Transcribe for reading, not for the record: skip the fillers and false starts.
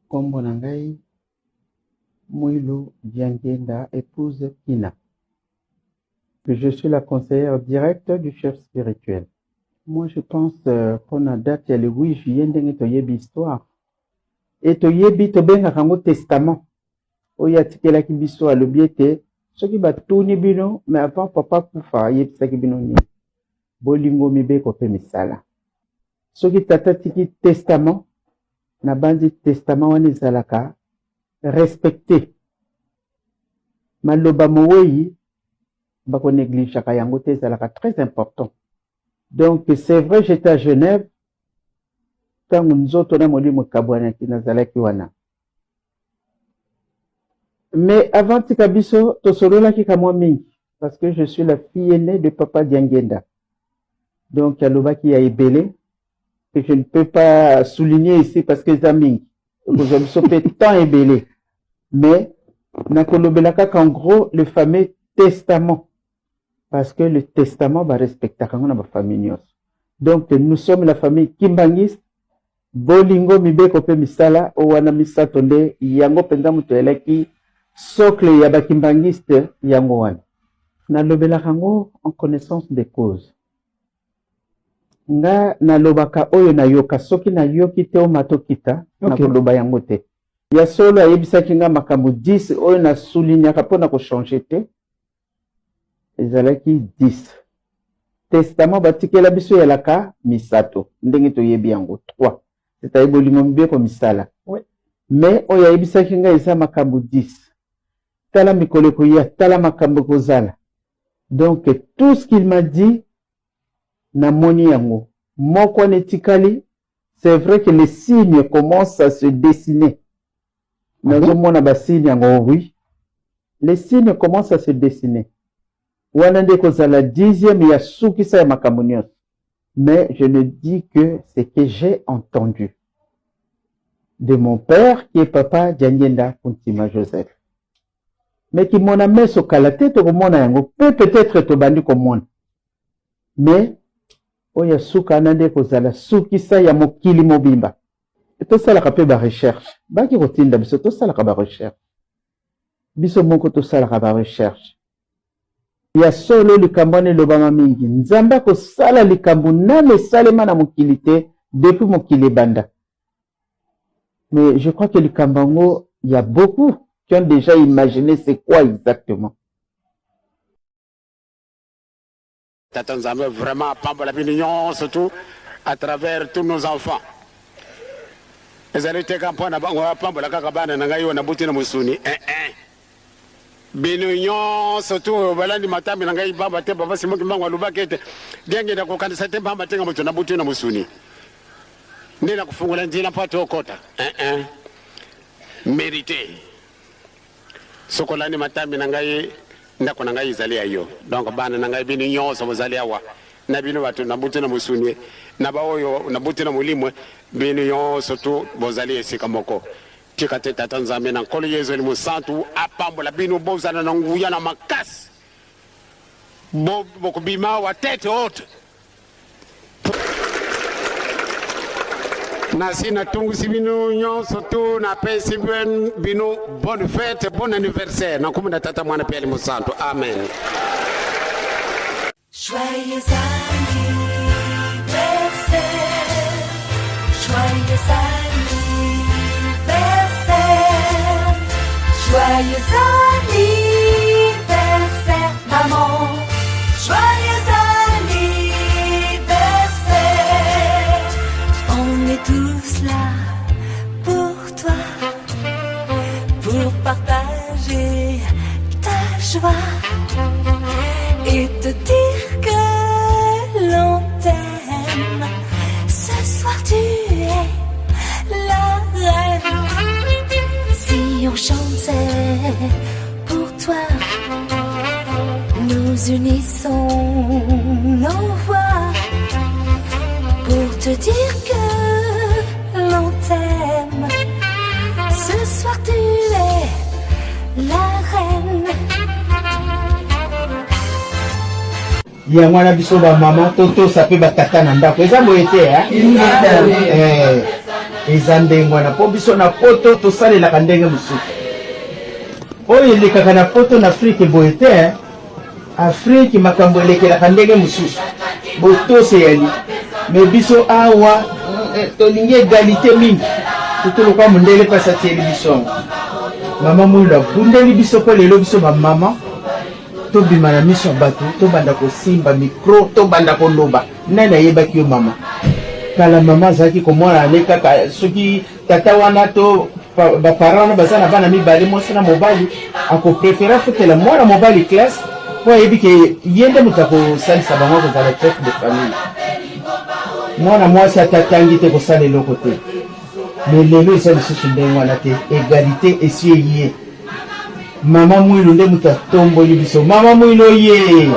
Kombo na ngai Muilu Diangienda épouse Kina. Je suis la conseillère directe du chef spirituel. Moi je pense euh, pona date ya le 8 juillet ndenge toyebi histoire et toyebi tobengaka yango testament oyo atikelaki biso alobi ete soki batuni bino mais avant papa kufa ayebisaki bino nini bolingo mibeko mpe misala soki tata atiki testament nabanzi testament wana ezalaka respecte maloba moweyi bako negligeaka yango te ezalaka très important donc c'est vrai j'étais à Genève ntango nzoto na molimo ekabwanaki nazalaki wana mais avant tika biso tosololaki kamwa mingi parce que je suis la fille aînée de papa Diangenda donc alobaki ya ebele que je ne peux pas souligner ici parce que eza mingi ekozwa biso mpe temps ebele mais nakolobela kaka en gros le fameux testament parce que le testament barespectaka yango na bafamille nyonso donc nous sommes la famille kimbangiste bolingo mibeko mpe misala oyo wana misato nde yango mpenza moto elaki socle ya bakimbangiste yango wana nalobelaka yango en connaissance de cause Nga nalobaka oyo nayoka soki nayoki te omata okita okay. Nakoloba yango te. Ya solo ayebisaki nga makambo 10 oyo na soulignaka mpo na kochanger te ezalaki 10 testament batikela biso elaka misato ndenge toyebi yango 3 c'est-à-dire bolingo mibeko misala oui. Mais oyo ayebisaki nga eza makambo 10 tala mikolo ekoya tala makambo ekozala donc tout ce qu'il m'a dit namoni yango moko wana etikali c'est vrai que les signes commencent à se dessiner nazomona basigne yango oui les signes commencent à se dessiner wana nde ekozala dixième ya sukisa ya makambo nyonso mais je ne dis que ce que j'ai entendu de mon père qui est papa Diangienda Kuntima Joseph mais kimona meso kala te tokomona yango pe peut-être tobandi komona mais oyo ya suka wana nde ekozala sukisa ya mokili mobimba tosalaka mpe barecherche baki kotinda biso tosalaka barecherche biso moko tosalaka barecherche ya solo likambo wana elobama mingi nzambe akosala likambo nano esalema na mokili te depuis mokili ebanda Mais je crois que likambo yango, il y a beaucoup qui ont déjà imaginé c'est quoi exactement. Tata Nzambe vraiment apambola bino nyonso tout à travers tous nos enfants. Ezali te ka mpo na bango apambola kaka bana na ngai oyo nabuti na mosuni eh, eh. Bino nyonso tu oyo balandi matambe na ngai pamba te papa Simon Kimbangu alobaki ete genge na kokanisa te pamba te nga moto nabuti na mosuni nde nakofungola nzela mpo ate okota eh, eh. Merite soki olandi matambe na ngai ndako na ngai ezali ya yo donc bana na ngai bino nyonso bozali awa na bino bato nabuti na mosuni na baoyo nabuti na molimo bino nyonso tu bozali esika moko Tika te Tata Nzambe na Nkolo Yezu Elimo Santu apambola bino, bozala na nguya na makasi, bo bokobima awa tete haute. Nasi natungisi bino nyonso tu, napesi bino bonne fete, bon anniversaire na nkombo na Tata, Mwana mpe Elimo Santu. Amen. Joyeux anniversaire, joyeux anniversaire, joyeux anniversaire, maman, joyeux anniversaire. On est tous là pour toi, pour partager ta joie et te dire que l'on t'aime. Ce soir tu es la reine. Si on chantait pour toi, nous unissons nos voix pour te dire que l'on t'aime. Ce soir tu es la reine. yango wana biso bamama totosa mpe batata na ndako eza boye te eh? Eza ndenge wana mpo biso na poto tosalelaka ndenge mosusu. Oyo elekaka na poto na Afrike boye te hein? Afrike makambo elekelaka ndenge mosusu, botosi eyali. Me biso awa eh, tolingi egalite mingi, totoloka mondele mpasi atieli biso yango. Mama Mwilu abundeli biso mpo lelo biso bamama tobima na miso ya bato, tobanda kosimba mikro, tobanda koloba. Nani ayebaki yo mama? Kala mama azalaki komona ne kaka soki tata wana to baparent wana baza na bana mibale, mwasi na mobali, akoprefere afutela mwana mobali classe mpo ayebi ke ye nde moto akosalisa bango, akozala chef de famille. Mwana mwasi ata atangi te kosala eloko te. Me lelo eza lisusu ndenge wana te, egalite esi eye. Mama Mwilu nde moto atomboli biso. Mama Mwilu oye!